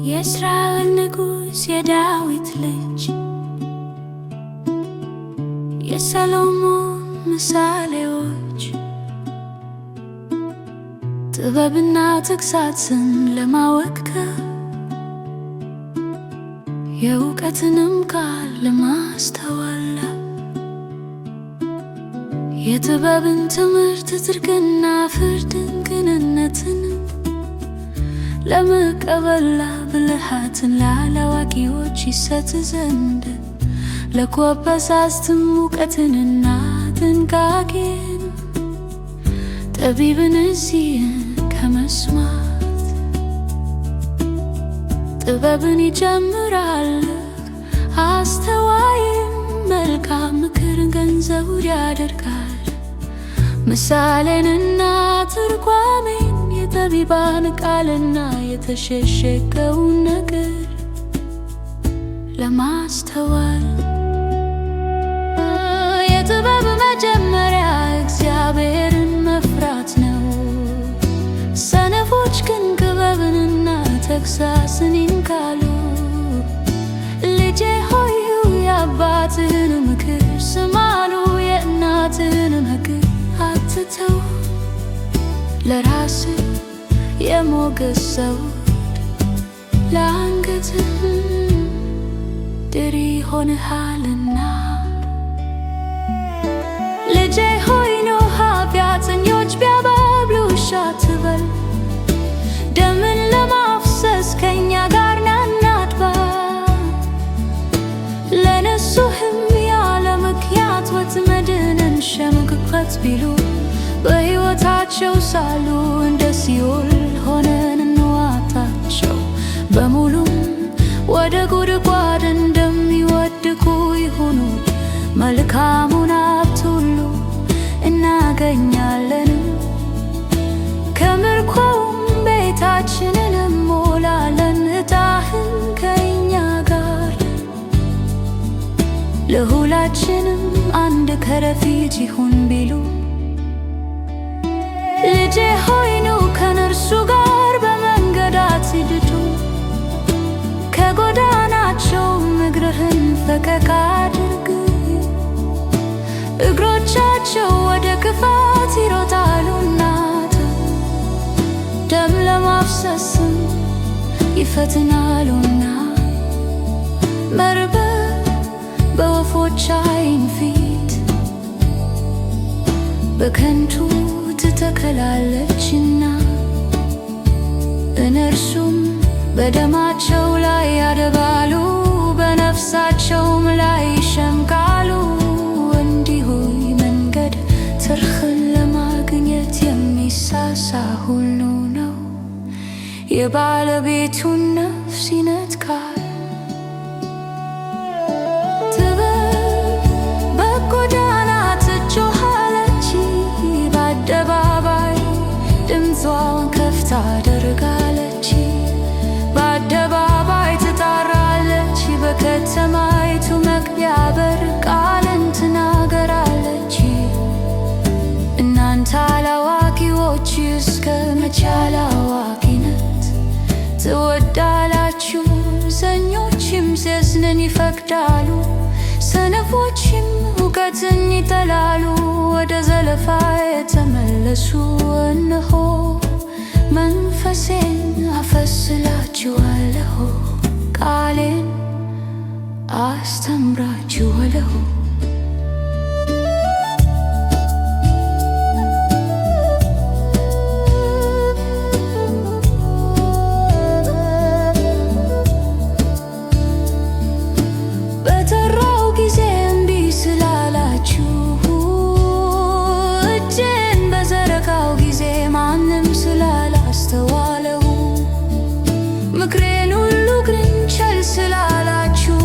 የእስራኤል ንጉሥ የዳዊት ልጅ፣ የሰሎሞን ምሳሌዎች። ጥበብና ተግሣጽን ለማወቅ፣ የእውቀትንም ቃል ለማስተዋል፣ የጥበብን ትምህርት፣ ጽድቅና ፍርድን፣ ቅንነትን ለመቀበል፣ ብልሃትን ላላዋቂዎች ይሰጥ ዘንድ፣ ለጎበዛዝትም እውቀትንና ጥንቃቄን። ጠቢብን እዚህን ከመስማት ጥበብን ይጀምራል፣ አስተዋይም መልካም ምክርን ገንዘቡ ያደርጋል። ምሳሌንና ትርጓሜን፣ የጠቢባን ቃልና የተሸሸገውን ነገር ለማስተዋል። የጥበብ መጀመሪያ እግዚአብሔርን መፍራት ነው። ሰነፎች ግን ጥበብንና ተግሣጽን ይንቃሉ። ልጄ ሆይ፣ የአባትህን ምክር ስማሉ፣ የእናትህን ምክር አትተው። ለራስህ የሞገስ ዘውድ፣ ለአንገትህም ድሪ ይሆንሃልና። ልጄ ሆይ፣ ኃጢአተኞች ቢያባብሉህ እሺ አትበል። ደምን ለማፍሰስ ከእኛ ጋር ና እናጥባ። ለነሱህም ያለ ምክንያት ወጥመድን እንሸምቅበት ቢሉ፣ በሕይወታቸው ሳሉ እንደ ሲኦል ሆነን እንዋጣቸው። በሙሉም ወደ ጉድጓድ እንደሚወድቁ ይሁኑ። መልካሙን ሀብት ሁሉ እናገኛለን፣ ከምርኮውም ቤታችንን እንሞላለን። ዕጣህም ከእኛ ጋር፣ ለሁላችንም አንድ ከረጢት ይሁን ቢሉ፣ ልጄ ሆይ፣ ኑ፣ ከእነርሱ ጋር በመንገድ አትሂዱ፣ ከጎዳናቸውም እግርህን ፈቀቅ አድርግ። እግሮቻቸው ወደ ክፋት ይሮጣሉና፣ ደም ለማፍሰስም ይፈጥናሉና። መርበብ በወፎች ዓይን ፊት በከንቱ ትተከላለችና፣ እነርሱም በደማቸው ላይ ያደባሉ፣ በነፍሳቸውም ላይ ይሸምቃሉ። እንዲሁ መንገድ ትርፍን ለማግኘት የሚሳሳ ሁሉ ነው፣ የባለቤቱን ነፍስ ይነጥቃል። ጥበብ በጎዳና ትጮኻለች፣ በአደባባይ ድምጿን ከፍ ታደርጋለች። በአደባባይ ትጣራለች፣ በከተማይቱ መግቢያ በር ቃልን ትናገራለች። እናንተ አላዋቂዎች፣ እስከ መቼ አላዋቂነት ትወዳላችሁ? ዘኞችም ሴዝንን ይፈቅዳሉ፣ ሰነፎችም እውቀትን ይጠላሉ። ወደ ዘለፋዬ ተመለሱ፣ እነሆ መንፈሴን አፈስላችኋለሁ፣ ቃሌን አስተምራችኋለሁ። በጠራሁ ጊዜ እምቢ ስላላችሁ፣ እጄን በዘረጋሁ ጊዜ ማንም ስላላስተዋለው፣ ምክሬን ሁሉ ግን ቸል ስላላችሁ፣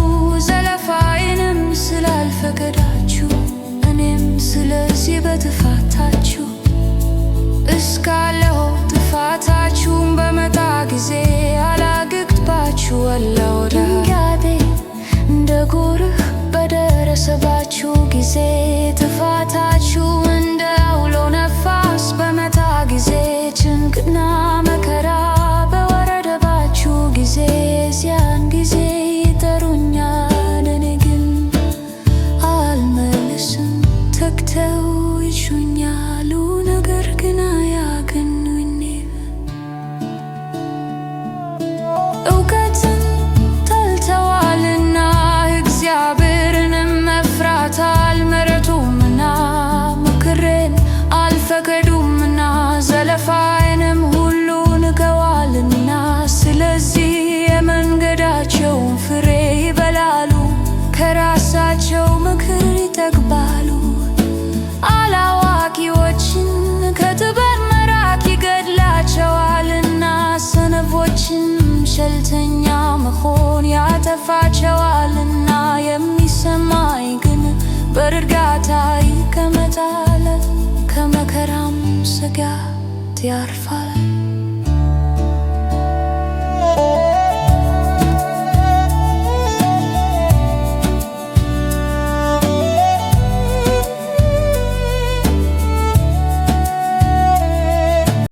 ዘለፋዬንም ስላልፈቀዳችሁ። ስለዚህ በጥፋታችሁ እስካለሁ ጥፋታችሁን በመጣ ጊዜ አላግጥባችኋለሁ። ድንጋጤ እንደ ጎርፍ በደረሰባችሁ ጊዜ፣ ጥፋታችሁ እንደ አውሎ ነፋስ በመጣ ጊዜ፣ ጭንቅና መከራ በወረደባችሁ ጊዜ፣ የዚያን ጊዜ ይጠሩኛል፣ እኔ ግን አልመልስም። ተግተው ይሹኛል፣ ነገር ግን አያገኙኝም። እውቀትን ጠልተዋልና እግዚአብሔርንም መፍራት አልመረጡምና፣ ምክሬን አልፈቀዱምና፣ ዘለፋዬንም ሁሉ ንቀዋልና፣ ስለዚህ የመንገዳቸውን ፍሬ ይበላሉ፣ ከራሳቸው ምክር ይጠግባሉ። አላዋቂዎችን ከጥበብ መራቅ ይገድላቸዋልና፣ ሰነፎችንም ቸልተኛ መሆን ያጠፋቸዋልና። የሚሰማኝ ግን በእርጋታ ይቀመጣል፣ ከመከራም ስጋት ያርፋል።